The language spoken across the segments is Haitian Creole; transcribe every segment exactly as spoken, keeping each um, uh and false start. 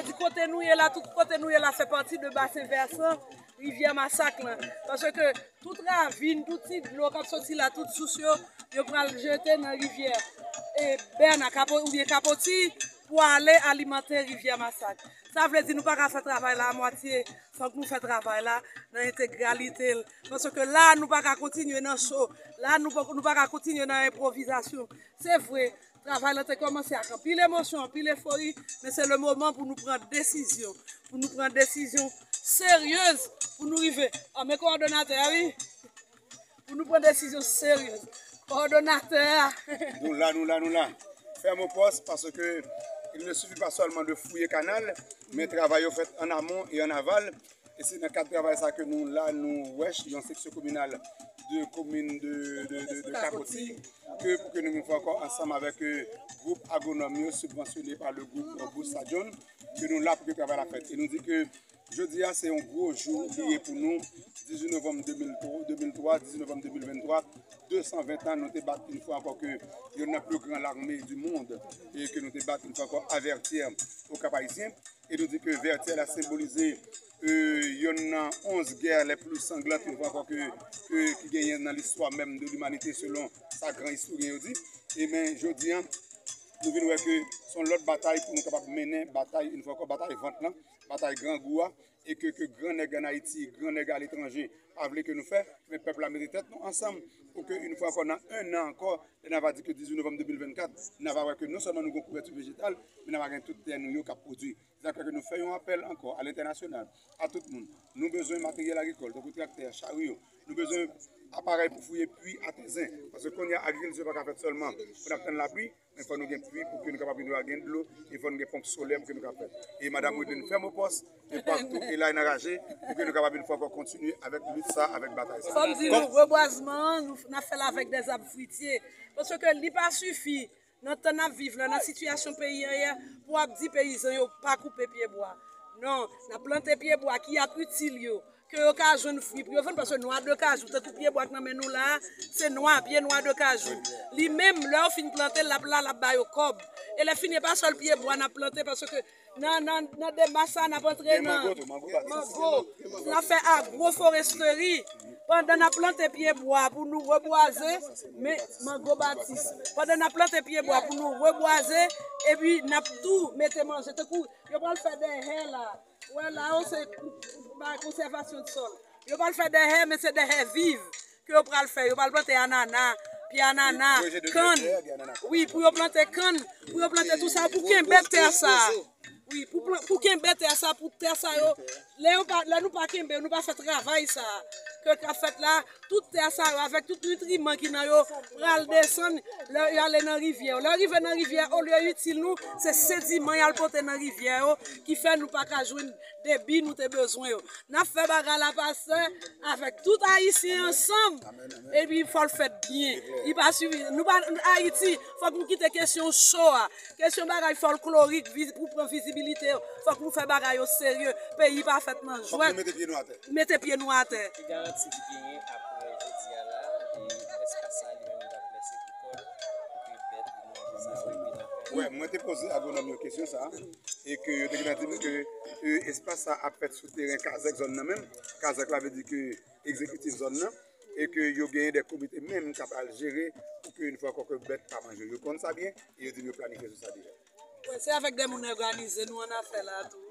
Di kote nou ye la, tout kote nou ye la fè pati de basen vèsan rivyè Masak lan. Paske tout ravin, tout ti dlo k ap soti la, tout sous yo, yo pral jete nan rivyè e Bèna Kapo, oubyen Kapoti pou ale alimante rivyè Masak. Sa vle di nou pa ka fè travay la a mwatye, fòk nou fè travay la nan entegralite l. Paske la, nou pa ka kontinye nan cho, la, nou pa, nou pa ka kontinye nan enpwovizasyon. Se vre, travay lan te kòmanse ak anpil emosyon, anpil efori, men se le moman pou nou pran desizyon, pou nou pran desizyon seryez, pou nou rive. Ah, men kowòdonatè a, wi. Pou nou pran desizyon seryez. Kowòdonatè a. Nou la, nou la, nou la. Ferme au poste, parce que il ne suffit pas seulement de fouiller canal, men travay yo fèt an amont e an aval. E se nan kad travay sa ke nou la, nou wèch, yon seksyon kominal de komin de, de, de, de Kapoti, ke pou ke nou vin fè ankò ansanm avèk, euh, gwoup agwonòm yo, sibvansyone pa le gwoup, euh, Busta John, ke nou la pou ke travay la fèt. E nou di ke jodi a se yon gwo jou li ye pou nou, dizuit novanm de mil twa, de mil twa, dizuit novanm de mil venntwa, de san ven tan nou te bat yon fwa ankò ke yonn nan pli gran lame di mond, e ke nou te bat yon fwa ankò a Vètyè, o Kap Ayisyen. E nou di ke Vètyè la senbolize, euh, yonn nan onz guerres les plus sanglantes, yon fwa ankò ke, ke, ki genyen nan listwa menm de limanite, selon sa gran istoryen yo di. E men, jodi a, nou vin wè ke se yon lòt batay pou nou kapab mennen, batay, yon fwa ankò, batay vant lan, batay grangou a, e ke, ke gran nèg ann Ayiti, gran nèg aletranje pa vle ke nou fè, men pèp la mete tèt nou ansanm pou ke, yon fwa ankò, nan en an ankò, lè n a va di ke dizuit novanm de mil vennkat, n a va wè ke non sèlman nou gen kouvèti vejetal, men n a va gen tout tè nou yo k ap pwodui. Se sa k fè ke nou fè yon apèl ankò a lentènasyonal, a tout moun. Nou bezwen materyèl agrikòl, tankou traktè, charyo. Nou bezwen aparèy pou fouye pwi a Tèzen. Paske kounye a, agrikilti pa ka fèt sèlman pou n ap tann lapli, men fò nou gen pwi pou ke nou kapab gen dlo, e fò nou gen ponp solè pou ke nou kapab fèt. E madanm Wideline fèm o pòs, e patou, e la, e nan raje, pou ke nou kapab yon fwa ankò kontinye avèk lit sa, avèk batay sa. Fò m di nou, rebwazman an, nou, n ap fè l avèk dèzab fwitye. Paske li pa sifi, nan tan n ap viv la, nan sitiyasyon peyi an ye, pou w ap di peyizan yo pa koupe pyebwa. Non, n ap plante pyebwa ki ap itil yo, ke yo ka jwenn fwi pou yo vann, paske nwa de kajou, tankou pyebwa k nan men nou la a, se nwa, pye nwa de kajou. Li menm, lè yo fin plante l, l ap la, l ap ba yo kòb. E lè fini, e pa sèl pyebwa n ap plante, paske nan, nan, nan demach sa, n ap antre nan mango, n ap fè agwoforestri. Pandan n ap plante pyebwa pou nou rebwaze, men mango batis. Pandan n ap plante pyebwa pou nou rebwaze, epi n ap tou mete manje. Tankou yo pral fè dèyè la. Wè la, yo se ba konsèvasyon de sòl. Yo pral fè dèyè, men se dèyè viv ke yo pral fè. Yo pral plante anana, pye anana, kann. Wi, pou yo plante kann, pou yo plante tout sa, pou kenbe tè sa. Wi, pou plan-, pou kenbe tè sa, pou tè sa yo, lè yo pa, lè nou pa kenbe, nou pa fè travay sa ke k ap fèt la, tout tè sa yo, avèk tout nitriman ki nan yo, pral desann, lè y ale nan rivyè yo. Lè yo rive nan rivyè, olye yo itil nou, se sediman y al pote nan rivyè yo, ki fè nou pa ka jwenn debi nou te bezwen yo. N ap fè bagay la, pastè, avèk tout Ayisyen ansanm. Epi fò l fèt byen. Li pa sifi. Nou pa, Ayiti, fòk nou kite kesyon cho a. Kesyon bagay fòlklorik, vi-, pou pran vizibilite yo. Fòk nou fè bagay yo serye. Peyi pa fèt nan jwèt. Fòk nou mete pye nou atè. Mete pye nou atè. Ki garanti ki genyen apre jodi a la, e espas sa li menm li ap lèse pou kò l, pou ke bèt, moun sa yo, epi nan fè. Wè, mwen te poze agwonòm yo kesyon sa, e ke yo te gentan di m ke, e, espas sa ap fèt sou teren kazèk zòn nan menm. Kazèk la vle di ke egzekitif zòn nan, e ke yo genyen de komite menm k ap al jere pou ke yon fwa ankò ke bèt pa manje yo. Yo konn sa byen, e yo di m yo planifye sou sa deja. Wè, se avèk de moun òganize nou ann afè la tou.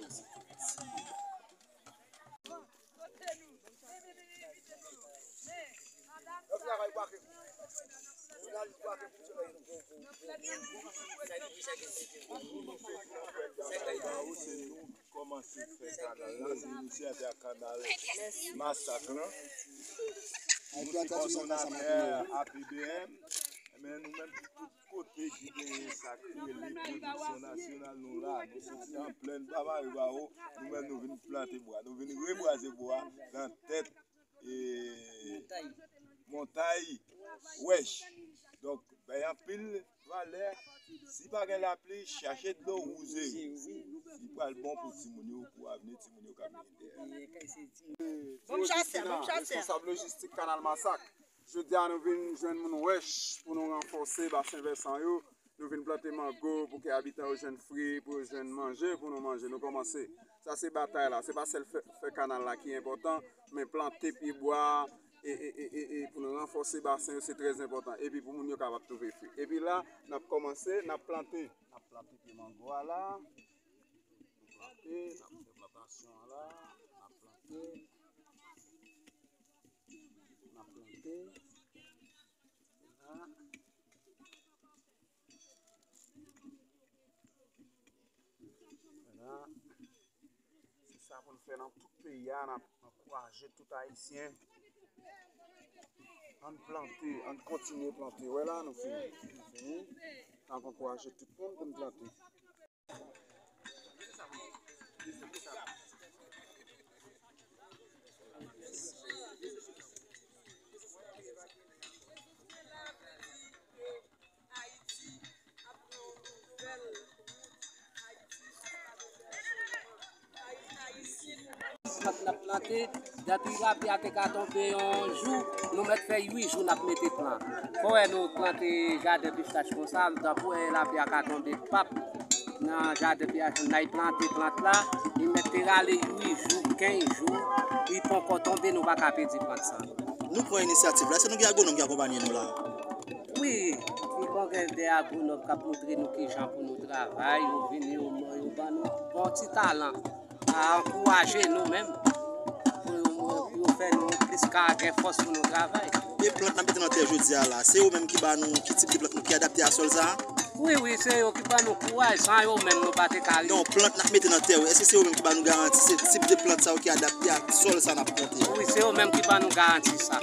Kòmanse fè kanal la, se inisiyatè kanal Masak lan. Nou se kòdonatè A P B M, men nou menm tout kote ki genyen sa k rele pwodiksyon nasyonal, nou la. Nou soti an plèn Bamari Bawo, nou menm nou vin plante bwa, nou vin rebwaze bwa nan tèt, e, Montay wèch. Donk, bay anpil valè. Si pa gen lapli, chache dlo wouze. Li pral bon pou timoun yo, pou avni timoun yo k ap vini dèyè. Bon chasè, bon chasè. Responsab lojistik Kanal Masak. Jodi a nou vin jwenn moun wèch pou nou ranfòse basen vèsan yo. Nou vin plante mango pou ke abitan yo jwenn fwi, pou yo jwenn manje, pou nou manje. Nou kòmanse. Sa se batay la. Se pa sèl fè, fè kanal la ki enpòtan, men plante pyebwa e, e, e, e, e pou nou ranfòse basen yo, se trè enpòtan. Epi pou moun yo kapab twouve fwi. Epi la, n ap kòmanse, n ap plante. N ap plante pye mango a la. N ap plante, n ap fè plantasyon an la. N ap plante. N ap plante. La. Vwala. Se sa pou n fè nan tout peyi a. N ap ankouraje tout Ayisyen. Ann plante, ann kontinye plante. Wè la, nou fini. Nou fini. N ap ankouraje tout moun pou n plante. Plant n ap plante, depi lapli a te ka tonbe yon jou, nou mèt fè uit jou n ap mete plan. Fò wè nou plante jaden pistach konsa, tankou wè lapli a ka tonbe pap nan jaden pistach, n al plante plant la, li mèt te rale uit jou, kenz jou, li poko tonbe, nou pa ka pèdi plant sa. Nou pran inisyativ la, èske nou gen agwonòm ki akonpanye nou la? Wi, li bon gen de agwonòm k ap montre nou kijan pou nou travay, yo vini, yo, yo ban nou bon ti talan, a ankouraje nou menm, pou, pou yo fè nou plis ka gen fòs pou nou travay. E plant n ap mete nan tè jodi a la, se yo menm ki ba nou ki tip de plant nou ki adapte a sòl sa a? Wi, wi, se yo ki ban nou kouraj, san yo menm nou pa te ka rive. Non, plant n ap mete nan tè yo, èske se yo menm ki ba nou garanti, se tip de plant sa yo ki adapte ak sòl sa n ap plante a? Wi, se yo menm ki ban nou garanti sa.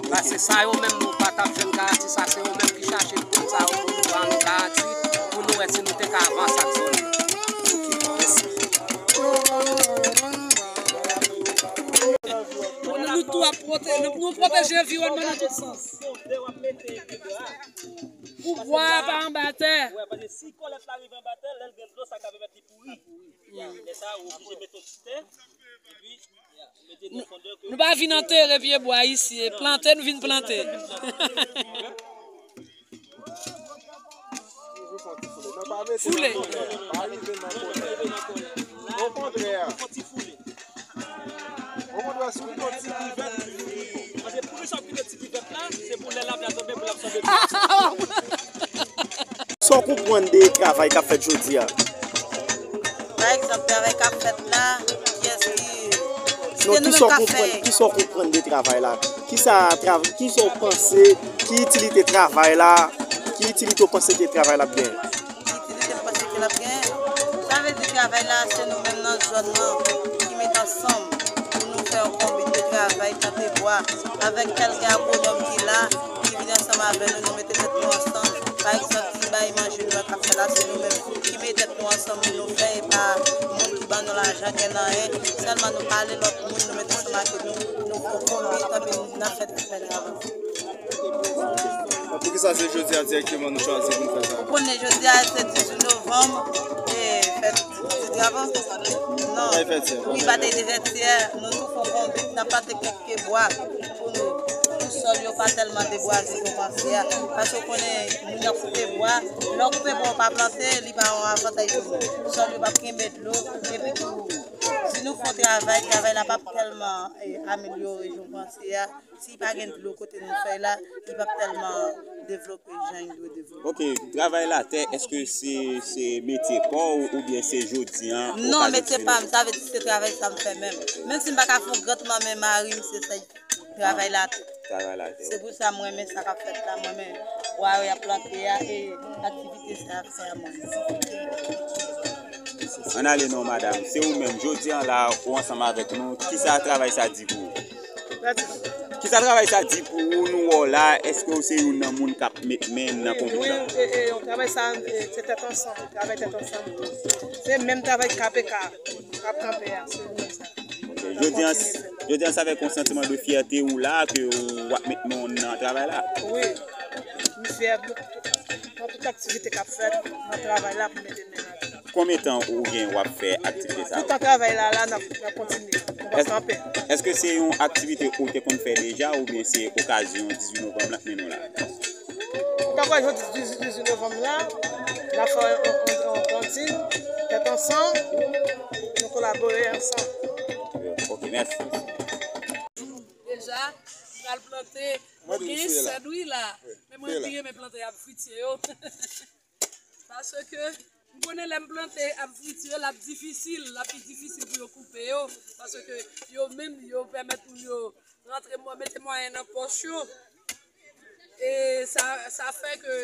Paske san yo menm nou pa t ap jwenn garanti sa, se yo menm ki chache plant sa yo pou nou ban nou garanti, pou nou wè si nou te ka avanse ak zòn nan. Ok, mèsi. Nou tou ap pwote-, nou, nou pwoteje anviwònman nan tout sans. Pou bwa a pa anba tè. Wè, paske si kòlèt la rive anba tè, lè l gen dlo, sa ka pèmèt li pouri. Ya, lè sa a, ou oblije mete yon ti tè, epi, ya, mete l nan fondè ke. Nou pa vin antere pye bwa isi, e plante nou vin plante. Toujou fè yon ti foule. Non, pa mete nan kòlè. Pa rive nan kòlè. Okontrè. Fè yon ti foule. Okontrè, si w kite yon ti bivèt, paske pou ki sa w kite ti bivèt la, se pou lè lapli a tonbe, pou l absòbe dlo. Sa w konprann de travay k ap fèt jodi a? Pa egzanp, travay k ap fèt la, kiyès ki, si se nou menm k ap fè? Non, kisa w konprann, kisa w konprann de travay la? Kisa trav-, kisa w panse, ki itilite travay la? Ki itilite w panse ke travay la ap genyen? Ki itilite m panse ke l ap genyen? Sa vle di travay la, se nou menm nan zòn nan ki met ansanm pou nou fè yon konbit de travay, plante bwa, avèk kèlke agwonòm ki la, ki vin ansanm avè nou, nou mete tèt nou ansanm. Pa egzanp, ti bay manje nou wè k ap fè la, se nou menm ki mete tèt nou ansanm pou nou fè, e pa moun ki ban nou lajan, gen anyen. Sèlman nou pale lòt moun, nou mete ansanm avè nou, nou fè yon konbit, anpi n ap fè travay la avanse. Poukisa se jodi a dirèkteman nou chwazi pou n fè sa? Ou konnen jodi a se dizuit novanm, e fèt ti drapo? Non. Wi, pa te di fèt yè, nou tou fè yon konbit, n ap plante kèk pye bwa pou nou, pou sòl yo pa tèlman debwaze kòmanse a. Paske ou konnen, moun nan koupe bwa, lè w koupe bwa, ou pa plante, li pa yon avantaj pou nou. Sòl yo p ap kenbe dlo, epi tou, si nou fè yon travay, travay la p ap tèlman, e, amelyore jan w panse a. Si pa gen dlo kote nou fè l la, li p ap tèlman devlope jan l dwe devlope. Ok, travay latè, èske se, se metye pa w oubyen se jodi a? Non, metye pa m, sa vle di se travay sa m fè menm. Menm si m pa ka fè yon grant man, men mari m, se sa l travay latè. Travay latè. Se pou sa m renmen sa k ap fèt la, m renmen bwa yo y ap plante a, e aktivite sa y ap fè a mwen. Ann ale non, madanm. Se ou menm, jodi a la, ou ansanm avèk nou. Kisa travay sa di pou ou? Kisa travay sa di pou ou, nou wè w la, èske w se youn nan moun k ap met men nan konbit la? Wi, e, e, travay sa, e, se tèt ansanm, travay tèt ansanm. Se menm travay K P K k ap kanpe a, se menm sa. Ok, jodi a, Jodi a, se avèk yon santiman de fyète ou la ke w ap met men w nan travay la? Wi, m fyè nan tout aktivite k ap fèt nan travay la pou mete men ladan. Konbyen tan ou gen w ap fè aktivite sa yo? Toutan travay la la, n ap n ap kontinye. Nou p ap kanpe. Èske se yon aktivite ou te konn fè deja oubyen se okazyon dizuit novanm la k mennen w la? Ou ka wè jodi dizuit novanm la, n ap fè yon kantin, tèt ansanm, nou kolabore ansanm. Ok, mèsi. Deja, m pral plante. Mwen gen sèd wi la. Men mwen pi renmen plante ap fritye yo. Paske m konnen lè m plante ap fritye yo, l ap difisil, l ap pi difisil pou yo koupe yo. Paske yo menm, yo pèmèt moun yo rantre mete mwayen nan pòch yo. E sa, sa fè ke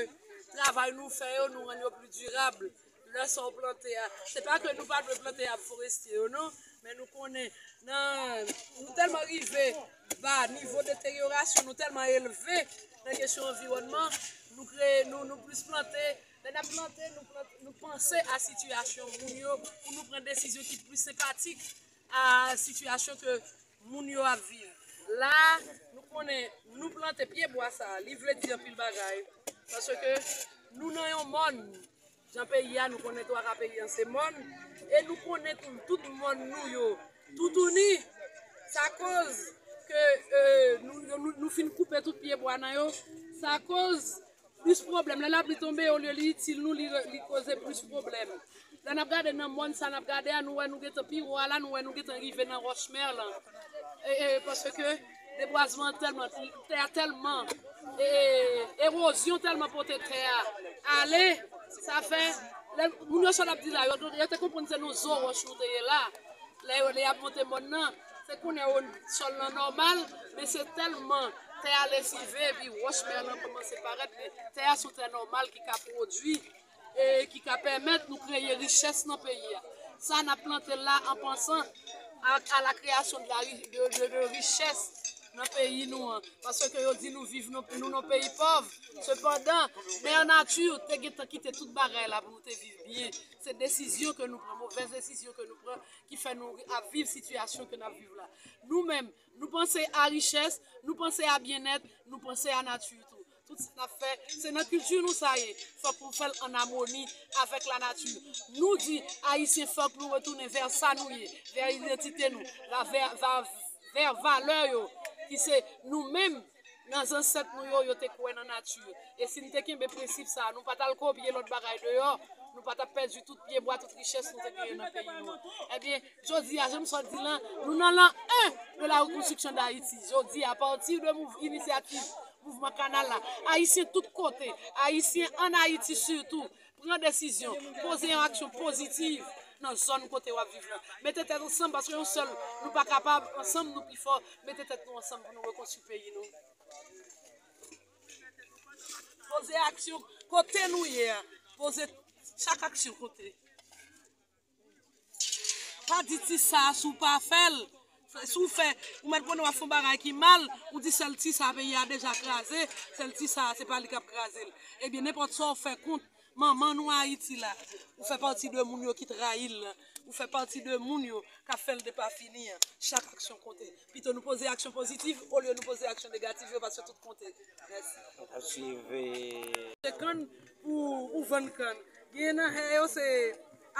travay nou fè yo, nou rann yo pli dirab. Lè sa w plante a, se pa ke nou pa dwe plante ap forestye yo non, men nou konnen nan, nou tèlman rive ba, nivo deteryorasyon nou tèlman elve nan kesyon anviwònman, nou kreye, nou, nou plis plante, lè n ap plante, nou plante, nou panse a sitiyasyon moun yo pou nou pran desizyon ki plis senpatik a sitiyasyon ke moun yo ap viv. La, nou konnen, nou plante pye bwa sa, li vle di anpil bagay. Paske nou nan yon mòn, jan peyi a, nou konnen twa ka peyi an se mòn, e nou konnen tou, tout mòn nou yo, toutouni, sa koz ke nou, nou, nou fin koupe tout pye bwa nan yo, sa koz plis pwoblèm. Lè lapli tonbe, olye li itil nou, li, li koze plis pwoblèm. Lè n ap gade nan mòn sa n ap gade a, nou wè nou gentan pi wo a la, nou wè nou gentan rive nan Wòch Mèlan. E, e, paske debwazman an tèlman, tè a tèlman, e, ewozyon tèlman pote tè a ale, sa fè, lè moun yo sot ap di la, yo, yo te konprann se nan zo wòch nou te ye la. Lè yo, lè y ap monte mòn nan, se kounye a yo, sòl lan nòmal, men se tèlman tè a lesive, epi Wòch Mèlan kòmanse parèt, men tè a se yon tè nòmal ki ka pwodui e ki ka pèmèt nou kreye richès nan peyi a. Sa n ap plante la an pansan a, a la kreyasyon de, la, de, de, de richès nan peyi nou an. Paske yo di nou viv nou, nou nan peyi pòv. Sepandan, Mè Nati te gentan kite tout bagay la pou nou te viv byen. Se desizyon ke nou pran, movèz desizyon ke nou pran ki fè nou ap viv sitiyasyon ke n ap viv la. Nou menm, nou panse a richès, nou panse a byennèt, nou panse a nati tou. Tout sa n ap fè, se nan kilti nou sa ye. Fòk nou fè l ann amoni avèk lanati. Nou di, Ayisyen, fòk nou retounen vè sa nou ye, vè idantite nou, vè, vè, vè valè yo, ki se nou menm, nan zansèt nou yo, yo te kwè nan nati. E si n te kenbe prensip sa a, nou pa t al kopye lòt bagay deyò, nou pa t ap pèdi tout pyebwa, tout richès nou te genyen nan peyi nou an. Ebyen, jodi a, jan m sot di lan, nou nan lan en de la rekonstriksyon d Ayiti. Jodi a, apati de mouv-, inisyativ mouvman kanal la, Ayisyen tout kote, Ayisyen ann Ayiti sitou, pran desizyon, poze yon aksyon pozitiv nan zòn kote w ap viv lan. Mete tèt ansanm, paske yon sèl, nou pa kapab, ansanm nou pi fò, mete tèt nou ansanm pou nou rekonstwi peyi nou. Poze aksyon kote nou ye a, poze chak aksyon kote. Pa di ti sa a si w pa fè l. Si w fè, ou mèt konnen w ap fè yon bagay ki mal, ou di sèl ti sa a peyi a deja kraze, sèl ti sa a se pa li k ap kraze l. Ebyen, nenpòt sa w fè kont manman nou Ayiti la, ou fè pati de moun yo ki trayi l lan, ou fè pati de moun yo k ap fè l depafini an. Chak aksyon konte. Pito nou poze aksyon pozitif olye nou poze aksyon negatif yo, paske tout konte. Mèsi. N ap swiv. Se kann pou ou vann kann. Gen nan hè yo se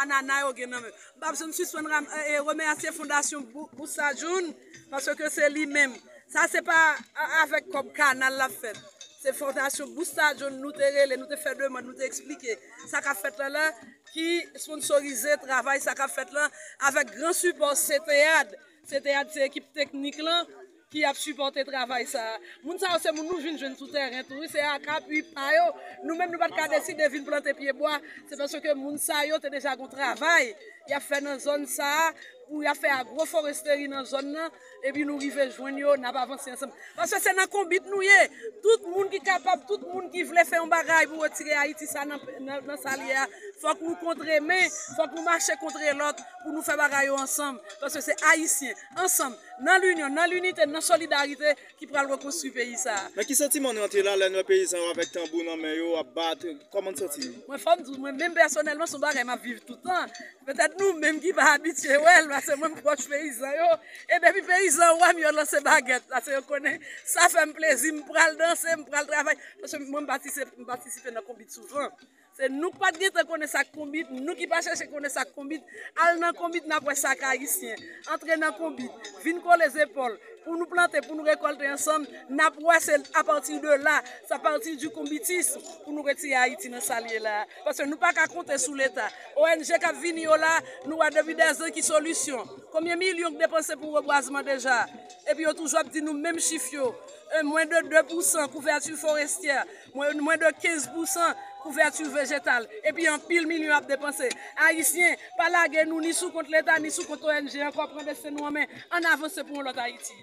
anana yo gen nan men. M p ap janm sispann ram- e, e, remèsye Fondasyon Bou- Boussa June, paske se li menm. Sa se pa a- avèk kòb kanal l ap fèt. Se Fondasyon Boussa June nou te rele, nou te fè demann, nou te eksplike sa k ap fèt lan la, ki sponsorize travay sa k ap fèt lan avèk gran sipò CETEAD. CETEAD se ekip teknik lan ki ap sipòte travay sa a. Moun sa yo se moun nou vin jwenn sou tèren tou wi, se ak apui pa yo. Nou menm nou pa t ka deside vin plante pyebwa, se paske moun sa yo te deja gen yon travay y ap fè nan zòn sa a, pou y ap fè agwoforesteri nan zòn nan, epi nou rive jwenn yo, n ap avanse ansanm. Paske se nan konbit nou ye. Tout moun ki kapab, tout moun ki vle fè yon bagay pou retire Ayiti sa nan, nan, nan sa l ye a, fòk nou kontre men, fòk nou mache kontre lòt pou nou fè bagay yo ansanm. Paske se Ayisyen, ansanm, nan linyon, nan linite, nan solidarite ki pral rekonstwi peyi sa a. Nan ki santiman nou antre la lè nou wè peyizan yo avèk tanbou nan men yo ap bat? Kòman n santi nou? Mwen, fò m di w, mwen menm pèsonèlman, se yon bagay m ap viv tout tan. Petèt nou menm ki pa abitye wè l, Se mwen m pwòch peyizan yo. E depi peyizan wè m, yo lanse bagèt. Paske yo konnen sa fè m plezi, m pral danse, m pral travay. Paske mwen, m patisipe, m patisipe nan konbit souvan. Se nou k pa t gentan konnen sa k konbit, nou ki pa chèche konnen sa k konbit. Al nan konbit, n ap wè sa k ayisyen. Antre nan konbit, vin kole zepòl, pou nou plante, pou nou rekòlte ansanm, n ap wè se apati de la, se apati du konbitism pou nou retire Ayiti nan sa l ye la. Paske nou pa ka konte sou Leta. O N G k ap vini yo la, nou wè depi dèzan ki solisyon. Konbyen milyon k depanse pou rebwazman deja? Epi yo toujou ap di nou menm chif yo. E, mwen de de pousan kouvèti forestyè, mwen, mwen de kenz pousan kouvèti vejetal. Epi anpil milyon ap depanse. Ayisyen, pa lage nou ni sou kont Leta, ni sou kont O N G ankò, pran desten nou an men. Ann avanse pou yon lòt Ayiti.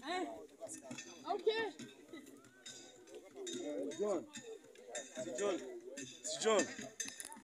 Hein? Ok. John. Ti John. Ti John.